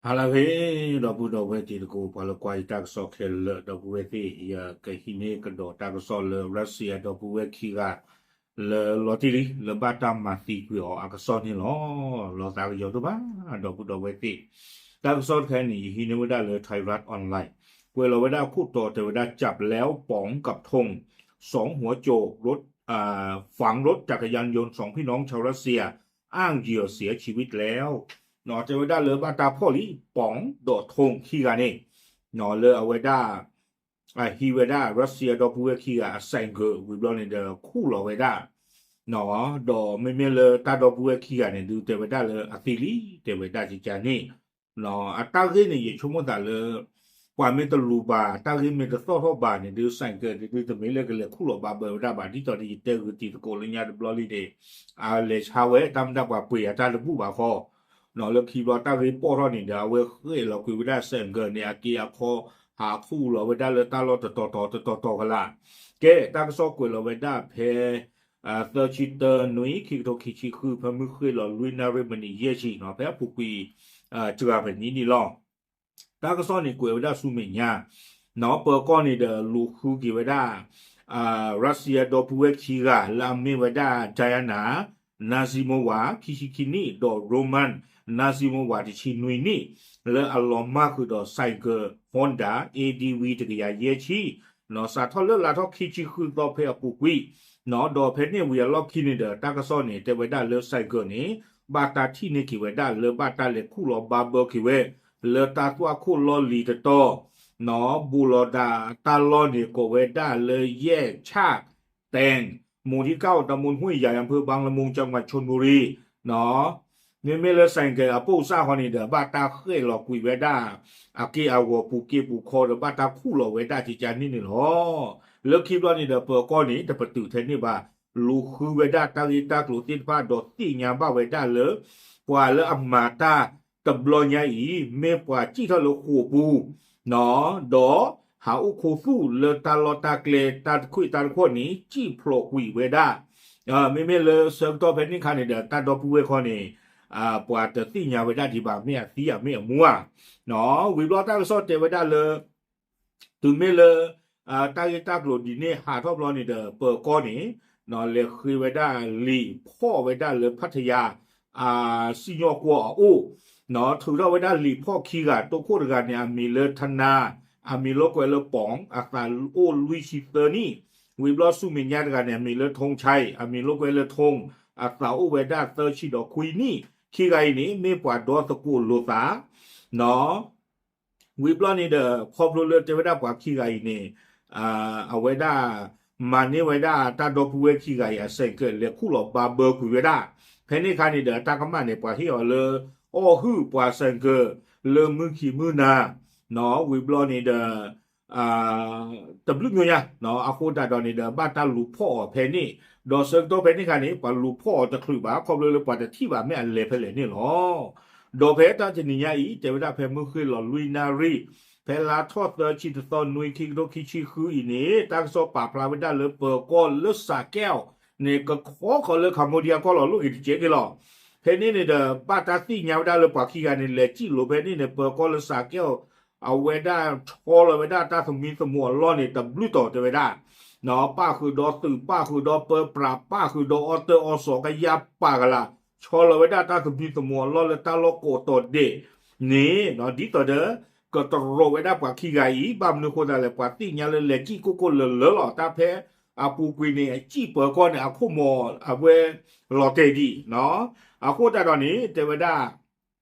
ဟါလၢအဂ့ၤ ဒီပုၢ်ဒီဝဲၢ်တံၤသကိး ပှၤလၢကွၢ်ယတၢ်ကစီၣ်ခဲလၢာ် ဒီပုၢ်ဝဲၢ်သ့ၣ် ယကဟံးန့ၢ်ကဒီးတၢ်ကစီၣ်လၢ Russia ဒီပုၢ်ဝဲၢ်ခံဂၤ လၢလီၤတံၢ်လံ လၢဘၣ်တၢ်မၤသံကွံာ်အီၤအကစီၣ်န့ၣ်လီၤ. လီၤသးကယီၤဒိၣ်ဘၣ် ဒီပုၢ်ဒီဝဲၢ်သ့ၣ်, တၢ်ကစီၣ်တခါန့ၣ် ယဟံးန့ၢ်ဝဲဒၣ်လၢ Thairath Online ကွဲးလီၤဝဲဒၣ်ခိၣ်တီတဲဝဲဒၣ် จับแล้วป๋องกับธง สองหัวโจกรถ ฝังรถจักรยานยนต์สองพี่น้องชาวรัสเซีย อ้างเหยื่อเสียชีวิตแล้ว တဲဝဲဒၣ်လၢဘၣ်တၢ်ဖီၣ်လံ ป๋อง ဒီး ธง ခံဂၤန့ၣ် လၢအဝဲဒၣ် ဟံးဝဲဒၣ် Russia ဒီပုၢ်ဝဲၢ်ခံဂၤအဆိုင်ကယ် ဝံၤဘျီန့ၣ်ဒီးခူၣ်လီၤဝဲဒၣ် ဒီးမ့မ့ၢ်လၢတၢ်ဒီပုၢ်ဝဲၢ်ခံဂၤန့ၣ်ဒုး တဲဝဲဒၣ်လၢအသံလံ တဲဝဲဒၣ်ကကန့ၣ် အတၢ်ဂ့ၢ်န့ၣ် ယဆိကမိၣ်သးလၢ ပှၤမ့ၢ်တလူၤဘၣ် တၢ်ဂ့ၢ်မ့ၢ်တသီၣ်ထီၣ်ဘၣ်န့ၣ်ဒုး ဆိုင်ကယ် ဒုးတမ့ၢ်လၢကလဲၤခူၣ်လီၤဘၣ်ဘၢဝဲဒၣ်ဘၣ် ဒ်သိးဒီးယတဲဂုာ်တံၤသကိးလၢညါတဘျီလံန့ၣ် အလဲၤဆါဝဲ တၢ်မ့ၢ်တၢ်ပှၤပှ့ၤအတၢ်တဘူၣ်ဘၣ်ဃီ လၢခံဘျီတၢ်ဂ့ၢ်ပိာ်ထီၣ်န့ၣ်ဒီး အဝဲဃ့ၢ်လီၤကွံာ်ဝဲဒၣ်ဆိုင်ကယ်န့ၣ် အက့အခီ ဟးခူၣ်လီၤဝဲဒၣ်လၢတၢ်လီၢ်တတီၤတီၤတတီၤတီၤကလာ် ကဲ တၢ်ကစီၣ်ကွဲးလီၤဝဲဒၣ်ဖဲ သၢဆံတၢနွံ ခံကထိခံဆံဃု ဖဲမုၢ်ဃ့ၢ်လီၤလွံၢ်နၣ်ရံၣ်မံးနံးယဲၢ်ဆံ ဖဲအပူၤကွံာ် စှၤဖဲနံၣ်န့ၣ်လီၤ. တၢ်ကစီၣ်န့ၣ်ကွဲးဝဲဒၣ်ဆူမဲာ်ညါ ပၢၤကီၢ်န့ၣ်ဒီး လူၤဃုက့ၤဝဲဒၣ် Russia ဒီပုၢ်ဝဲၢ်ခံဂၤ လၢအမ့ၢ်ဝဲဒၣ် Diana Nazimova ခံဆံခံနံၣ် ဒီး Roman Nazimova တဆံနွံနံၣ် လၢအလီၤမၢ်ဃုာ်ဒီး ဆိုင်ကယ် Honda A D V တကယၤယဲၢ်ဆံ စးထီၣ်လၢလါထီၣ်ခံဆံဃုသီဖဲအပူၤကွံာ် ဒီးဖဲန့ၣ်ဝံၤအလီၢ်ခံန့ၣ်ဒီး တၢ်ကစီၣ်န့ၣ် တဲဝဲဒၣ်လၢဆိုင်ကယ်န့ၣ် ဘၣ်တၢ်ထံၣ်န့ၢ်က့ၤဝဲဒၣ်လၢဘၣ်တၢ်လဲၤခူၣ်လီၤဘၣ်ဘၢက့ၤဝဲ လၢတၢ်သွၣ်ခိၣ်လီၢ်လံၤတတီၤ ဘူးလီၤဒၣ်တၢ်လီၢ်န့ၣ် ကိးဝဲဒၣ်လၢ แยกชากแตง หมู่ที่เก้า ตำบลห้วยใหญ่ อำเภอบางละมุง จังหวัดชลบุรี မ့မ့ၢ်လၢဆိုင်ကယ်အပိၢ်စၢ်ဃီန့ၣ်ဒီး ဘၣ်တၢ်ဃ့ၢ်လီၤကွံာ်ဝဲဒၣ် အက့ၢ်အဂီၤပူၤက့ၢ်ပူၤခီဒီး ဘၣ်တၢ်ခူၣ်လီၤဝဲဒၣ်ကကန့ၣ်န့ၣ်လီၤ. လၢခံဘျီန့ၣ်ဒီး ပၢၤကီၢ်န့ၣ် တပတုာ်ထဲန့ၣ်ဘၣ် လူၤဃုဝဲဒၣ်တၢ်ဂ့ၢ်တၢ်ကျိၤသ့ၣ်တဖၣ် ဒီးသ့ၣ်ညါဘၣ်ဝဲဒၣ်လၢ ပှၤလၢအမၤတၢ်တဘျီညါအံၤ မ့ၢ်ပှၤစံၣ်ထီၣ်လၢဃိာ်ပူၤ ဒီးဟးအိၣ်ခူသူၣ်လၢတၢ်လီၢ်တၢ်ကျဲ တၢ်တခွံၣ်တၢ်တခီၣ်န့ၣ် စံၣ်ဖျိးကွံာ်ဝဲဒၣ် မ့မ့ၢ်လၢဆၢကတီၢ်ဖဲန့ၣ်ခါန့ၣ်ဒီး တၢ်ဒီပုၢ်ဝဲၢ်ခီန့ၣ် ပှၤတသ့ၣ်ညါဝဲဒၣ်ဒံးဘၣ် မ့ၢ်အသံဧါမ့ၢ်အမူဧါ ဝံၤဘျီတၢ်ကစီၣ်တဲဝဲဒၣ်လၢ တုၤမ့ၢ်လၢ တၢ်ဂ့ၢ်တၢ်ကျိၤဒ်န့ၣ်ဟးထီၣ်ဘျီန့ၣ်ဒီး ပၢၤကီၢ်န့ၣ် လဲၤဃ့ဝဲဒၣ်လံာ်ဖီၣ်ဝဲဒၣ်လၢ พัทยา စံၣ်ညီၣ်ကွီၢ်အအိၣ် ထုးထီၣ်ဝဲဒၣ်လံာ်ဖီၣ်ခံဂၤ တိခိၣ်တဂၤန့ၣ် အမံၤလၢ ธนา အမံၤလိာ်ကွဲလၢ ป๋อง အသးအိၣ်လွံၢ်ဆံသၢနံၣ် ဝံၤဘျီဆူမဲာ်ညါတဂၤန့ၣ် အမံၤလၢ ธงชัย အမံၤလိာ်ကွဲလၢ ထူ အသးအိၣ်ဝဲဒၣ်သၢဆံဒီးခွံနံၣ် ခံဂၤအံၤန့ၣ် မ့ၢ်ပှၤဒီသကိးလိာ်သး ဝံၤဘျီန့ၣ်ဒီး ခီဖျိလၢတဲဝဲဒၣ်ပှၤခံဂၤအံၤန့ၣ် အဝဲဒၣ် မၤန့ၢ်ဝဲဒၣ်တၢ်ဒီပုၢ်ဝဲၢ်ခံဂၤအံၤ အဆိုင်ကယ်လဲၤခူၣ်လီၤဘၣ်ဘၢကွံာ်ဝဲဒၣ် ဖဲန့ၣ်အခါန့ၣ်ဒီး တၢ်ကမၣ်န့ၣ် ပှၤဟ့ၣ်အီၤလၢ အီၣ်ဟုၣ်ပှၤဆိုင်ကယ် လၢမုၢ်ခံမုၢ်နၤ ဝံၤဘျီန့ၣ်ဒီး တဘျုးမိညါ အဃိသတးဒီးန့ၣ်ဒီး ဘၣ်တၢ်လူၤဖီၣ်အီၤဖဲန့ၣ် ဒီးဆၢကတီၢ်ဖဲန့ၣ်အခါန့ၣ် ပှၤလူၤဖီၣ်အီၤတချုးဘၣ် ခီဖျိလၢပှၤတထံၣ်ဘၣ်မ့ၢ်အလဲၤဖဲလဲၣ်န့ၣ်လီၤ. ဒီးဖဲတၢ်တနံၤညါအံၤ တဲဝဲဒၣ်ဖဲမုၢ်ဃ့ၢ်လီၤလွံၢ်နၣ်ရံၣ် ဖဲလါထီၣ်သၢဆံတသီနွံ ခံကထိခံဆံဃုအံၤန့ၣ် တၢ်ကစီၣ်ပာ်ဖျါဝဲဒၣ်လၢပၢၤကီၢ်လၢ สระแก้ว န့ၣ် ကခီဃီၤလၢ Cambodia ကီၢ်လီၤလိၣ်က့ၤတကဲက့ၤလီၤ. ဖဲန့ၣ်န့ၣ်ဒီး ဘၣ်တၢ်သ့ၣ်ညါဝဲဒၣ်လၢပှၤခံဂၤန့ၣ် လဲၤစံၣ်လိာ်ဖဲန့ၣ်န့ၣ် ပၢၤကီၢ်လၢ สระแก้ว အဝဲဒၣ်ဆီလီၤဝဲဒၣ်တၢ်သမံသမိးအလီၢ်န့ၣ် တဘျုးတီၤတဲဝဲဒၣ် ပၣ်ဃုာ်ဒီးသုး ပၣ်ဃုာ်ဒီးပၢပြး ပၣ်ဃုာ်ဒီးအီၣ်တၢၣ်အီၣ်စီၤကယၤပာ်ကလာ် ဆီလီၤဝဲဒၣ်တၢ်သမံသမိးအလီၢ်လၢတၢ်လီၢ်ကိးတီၤဒဲးန့ၣ် ဒ်သိးဒီး ကတရိးဝဲဒၣ်ပှၤခံဂၤအံၤ ဘၣ်မနုၤအဃိသတးလဲၣ် ပှၤသ့ၣ်ညါလၢလဲၤစံၣ်ကိၢ်ကိၢ်လၢလၢလီၤ တၢ်ဖဲအပူၤကွံာ်န့ၣ် အစံၣ်ပၢၤကီၢ်န့ၣ် အခိၣ်မီၤအဝဲလီၤတဲာ်ဒံး အဃိသတးဒီးန့ၣ် တဲဝဲဒၣ်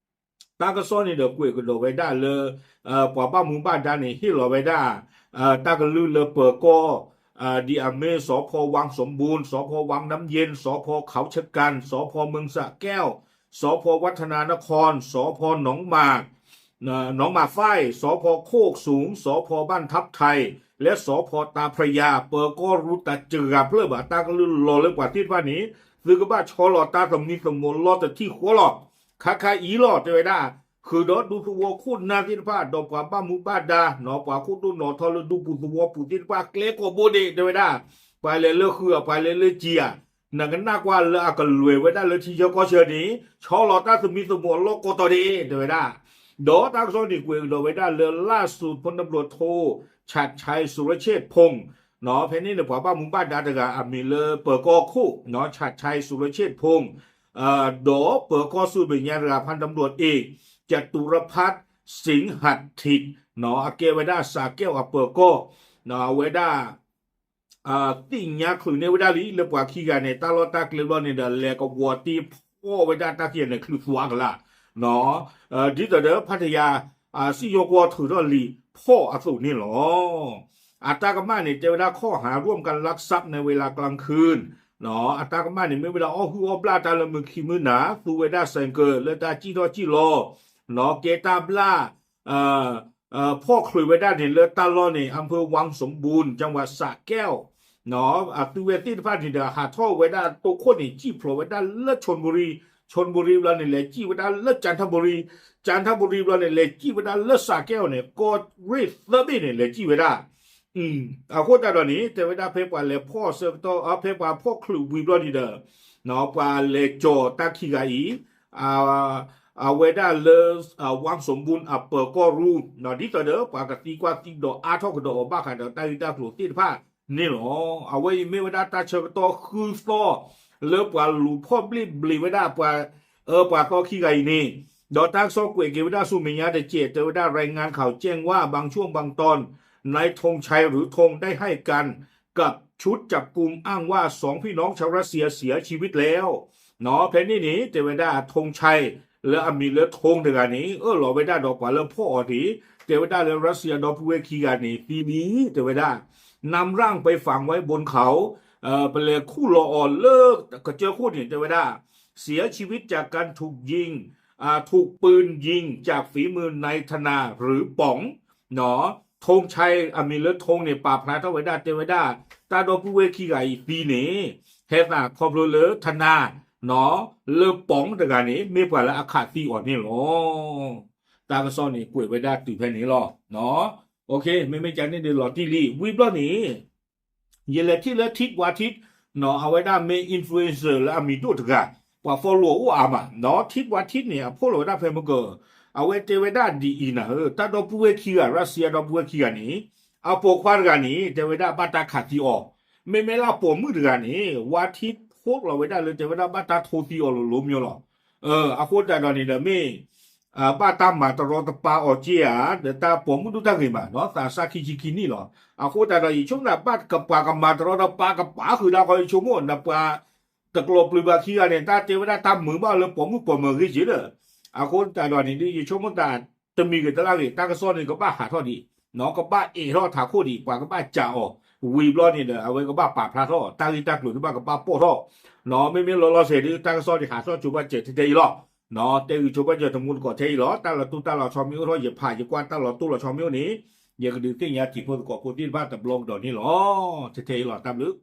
တၢ်ကစီၣ်န့ၣ်ဒီးကွဲးကဒီးဝဲဒၣ်လၢ ပှၤဘၣ်မူဘၣ်ဒါန့ၣ် ဟ့ၣ်လီၤဝဲဒၣ် တၢ်ကလုၢ်လၢပၢၤကီၢ် ဒ်အမ့ၢ် สภ.วังสมบูรณ์ สภ.วังน้ำเย็น สภ.เขาชะกัน สภ.เมืองสระแก้ว สภ.วัฒนานคร สภ.หนองหมาก หนองหมากฝ้าย สภ.โคกสูง สภ.บ้านทับไท และ สภ.ตาพระยา ပၢၤကီၢ်ရူၢ်တၢ်စှၤဖျၢၣ်ဘၣ် တၢ်ကလုၢ်လီၤလၢပှၤသ့ၣ်တဖၣ်န့ၣ် သုကဘၣ်ဆီလီၤတၢ်သမံသမိးလီၢ်တထံၣ်ဃီလီၤ. ခါခါအံၤလီၤ တဲဝဲဒၣ် ဃုာ်ဒီးဒူသဝီခိၣ်နၢ်သ့ၣ်တဖၣ် ဒီးပှၤဘၣ်မူဘၣ်ဒါ ပှၤခိၣ်ဒိၣ်နီၣ်ထီၣ်လၢဒူပူၤသဝီပူၤသ့ၣ်တဖၣ် ကျဲကိးဘိဒံး တဲဝဲဒၣ် ပှၤလဲၤလၢဃုာ် ပှၤလဲၤလၢစံာ်ဧါ နကနၣ်ကွၢ်လၢအကလွဲၢ်ဝဲဒၣ်လၢထံဆၢကီၢ်ဆၢန့ၣ် ဆီလီၤတၢ်သမံသမိးအလီၢ်ကိးတီၤဒံး တဲဝဲဒၣ် ဒီးတၢ်ကစီၣ်န့ၣ်ကွဲးကဒီးဝဲဒၣ်လၢ ล่าสุด พลตำรวจโท ฉัตรชัย สุรเชษฐพงษ์ ဖဲန့ၣ်န့ၣ် ပှၤဘၣ်မူဘၣ်ဒါတဂၤအမံၤလၢပၢၤကီၢ်ခိၣ် ฉัตรชัย สุรเชษฐพงษ์ ဒီးပၢၤကီၢ်ဆူမဲာ်ညါတဂၤ พันตำรวจเอก จตุรพัฒน์ สิงหัตถิต အကဲဝဲဒၣ် สระแก้ว အပၢၤကီၢ် အဝဲဒၣ် သ့ၣ်ညါချုးန့ၢ်ဝဲဒၣ်လံ လၢပှၤခံဂၤန့ၣ် တၢ်လီၢ်တၢ်ကျဲဘျီန့ၣ်ဒီး လဲၤကဝီၤတ့ၢ်ဖီၣ်ဝဲဒၣ်တၢ်ခံဂၤန့ၣ် ချုးသွါကလာ် ဒ်သိးဒီး พัทยา စံၣ်ညီၣ်ကွီၢ်ထုးထီၣ်လံာ်ဖီၣ်အသိးန့ၣ်လီၤ. အတၢ်ကမၣ်န့ၣ် တဲဝဲဒၣ် ข้อหาร่วมกันลักทรัพย์ในเวลากลางคืน အတၢ်ကမၣ်န့ၣ် မ့ၢ်ဝဲဒၣ်အီၣ်ဟုၣ်အီၣ်ဘျၣ်တၢ်လၢမုၢ်ခံမုၢ်နၤ သူဝဲဒၣ် ဆိုင်ကယ် လၢတၢ်စံၣ်ထီၣ်စံၣ်လီၤ ကဲတၢ်ဘျၣ် ဖီၣ်ချုးဝဲဒၣ်န့ၣ် လၢတၢ်လီၢ်န့ၣ် อำเภอวังสมบูรณ์ จังหวัดสระแก้ว အသုဝဲသ့ၣ်တဖၣ်န့ၣ်ဒီး ဟးထီၣ်ဝဲဒၣ်တိခိၣ်န့ၣ် စံၣ်ဖျိးဝဲဒၣ်လၢ ชลบุรี ชลบุรี ဘျီန့ၣ် လဲၤစံၣ်ဝဲဒၣ်လၢ จันทบุรี จันทบุรี ဘျီန့ၣ် လဲၤစံၣ်ဝဲဒၣ်လၢ สระแก้ว န့ၣ် ကီၢ်ရ့ၣ်သၢဘ့ၣ်န့ၣ် လဲၤစံၣ်ဝဲဒၣ် အဃိသတးဒီးန့ၣ် တဲဝဲဒၣ်ဖဲပှၤလဲၤဖီၣ်ဆၢကတီၢ် ဖဲပှၤဖီၣ်ချုးဝံၤဘျီန့ၣ်ဒီး ပှၤလဲၤကၠီၤတၢ်ခံဂၤအံၤ အဝဲဒၣ်လၢ วังสมบูรณ์ အပၢၤကီၢ်ရူၢ် ဒ်သိးဒီး ပှၤကသံကွၢ်သံဒိးအါထီၣ်ကဒီးအီၤဘၣ်ဃးဒီးတၢ်ဂ့ၢ်တၢ်ကျိၤသ့ၣ်တဖၣ်န့ၣ်လီၤ. အဝဲအံၤမ့ၢ်ဝဲဒၣ်တၢ်ဆၢကတီၢ်ဃုသီ လၢပှၤလူၤဖီၣ်ဘျ့ၣ်ဘျ့ၤဝဲဒၣ်ပှၤအၢပှၤသီခံဂၤအံၤန့ၣ် ဒီးတၢ်ကစီၣ်ကွဲးက့ၤဝဲဒၣ်ဆူမဲာ်ညါတက့ၢ် တဲဝဲဒၣ် รายงานข่าวแจ้งว่าบางช่วงบางตอน นายธงชัยหรือธงได้ให้การกับชุดจับกุมอ้างว่าสองพี่น้องชาวรัสเซียเสียชีวิตแล้ว ဖဲန့ၣ်န့ၣ် တဲဝဲဒၣ် ธงชัย လၢအမံၤလၢ ธง တဂၤန့ၣ် အၢၣ်လီၤဝဲဒၣ်ဒီးပှၤလၢဖီၣ်အီၤန့ၣ် တဲဝဲဒၣ်လၢ ရၢစံယါဒီပုၢ်ဝဲၢ်ခံဂၤန့ၣ် သံလံ တဲဝဲဒၣ် นำร่างไปฝังไว้บนเขา ပလဲၤခူၣ်လီၤအီၤလၢကစၢၢ်ခိၣ်န့ၣ် တဲဝဲဒၣ် เสียชีวิตจากการถูกยิง ถูกปืนยิงจากฝีมือนายธนาหรือป๋อง ธงชัย အမံၤလၢ ธง န့ၣ် ပာ်ဖျါထီၣ်ဝဲဒၣ် တဲဝဲဒၣ် တၢ်ဒီပုၢ်ဝဲၢ်ခံဂၤအံၤသံန့ၣ် ဟဲသးခီဖျိလၢ ธนา လၢ ป๋อง တဂၤန့ၣ် မ့ၢ်ပှၤလၢအခးသံအီၤန့ၣ်လီၤ. တၢ်ကစီၣ်န့ၣ် ကွဲးဝဲဒၣ်တုၤဖဲန့ၣ်လီၤ. မ့မ့ၢ်ကန့ၣ်ဒီးလီၤတံၢ်လံ ဝံၤဘျီန့ၣ် ယလဲၤထံၣ်လၢ ထံးဝါထံး အဝဲဒၣ်မ့ၢ် influencer လၢအမံၤဒိၣ်တဂၤ ပှၤ follow အိၣ်အါမး ထံးဝါထံးန့ၣ် အ post လီၤဝဲဒၣ်ဖဲမုၢ်ကၢၢ် အဝဲတဲဝဲဒၣ်ဒ်အံၤနၤဧၢ တၢ်ဒီပုၢ်ဝဲၢ်ခံဂၤ ရၢစံယါဒီပုၢ်ဝဲၢ်ခံဂၤန့ၣ် အပိာ်ခွါတဂၤန့ၣ် တဲဝဲဒၣ်ဘၣ်တၢ်ခးသံအီၤ မ့မ့ၢ်လၢပိာ်မုၣ်တဂၤန့ၣ် ဝါထံး post လီၤဝဲဒၣ်လၢတဲဝဲဒၣ်ဘၣ်တၢ်ထိသံအီၤလိၤလိၤမၠိလီၤ. အဃိသတးဒီးန့ၣ်ဒီးမ့ၢ် ဘၣ်တၢ်မၤတရီတပါအီၤက့ဧါ ဒီးတၢ်ပိာ်မုၣ်ဒိၣ်တၢ်ဂ့ၤမး သးစၢ်ခံဆံခံနံၣ်လီၤ. အဃိသတးဒီး ယဆိကမိၣ်သးဘၣ်ပှၤကမၤတရီတပါကပာ်ဃုာ်ဒၣ်ဃီ ယဆိကမိၣ် နပှၤတကျိၤပျုၤဘၣ်ခံဂၤန့ၣ် တၢ်တဲဝဲဒၣ်တၢ်မုာ်ဘၣ်လၢပိာ်မုၣ်ပိာ်မၢၤဂ့ၤက့ဒီး အဃိသတးဒီးန့ၣ်ဒီး ယဆိကမိၣ်သး တမံၤဂ့ၤတလါဂ့ၤ တၢ်ကစီၣ်န့ၣ်ကဘၣ်ဟးထီၣ်ဒံး ကဘၣ်အဲၣ်ထီၣ်ထးခိၣ်ဒံး ပှၤကဘၣ်စံးအီၤ ဝံၤဘျီန့ၣ်ဒီး အဝဲကဘၣ်ပာ်ဖျါထီၣ် တၢ်ဂ့ၢ်တၢ်ကျိၤကဘၣ်ကဘၣ်ပိာ်ထီၣ် မ့မ့ၢ်လီၤလီၤဆဲးဒီး တၢ်ကစီၣ်န့ၣ် ဟးထီၣ်ဆိဘၣ်စၢၤထဲထဲအံၤလီၤ. တဲဂုာ်ဆိဘၣ်စၢၤတမူတကိးထဲအံၤလီၤ. တၢ်လီၤတူၢ်တၢ်လီၤဆီမ့ၢ်အိၣ်ထီၣ် ယဖးယကွၢ်တၢ်လီၤတူၢ်လီၤဆီမ့ၢ်အိၣ်န့ၣ် ယကဒုးသ့ၣ်ညါတံၤဖိသကိးဖိသ့ၣ်တဖၣ်တဘျီကဒီးန့ၣ်လီၤ. ထဲထဲအံၤလီၤ တၢ်ဘျုး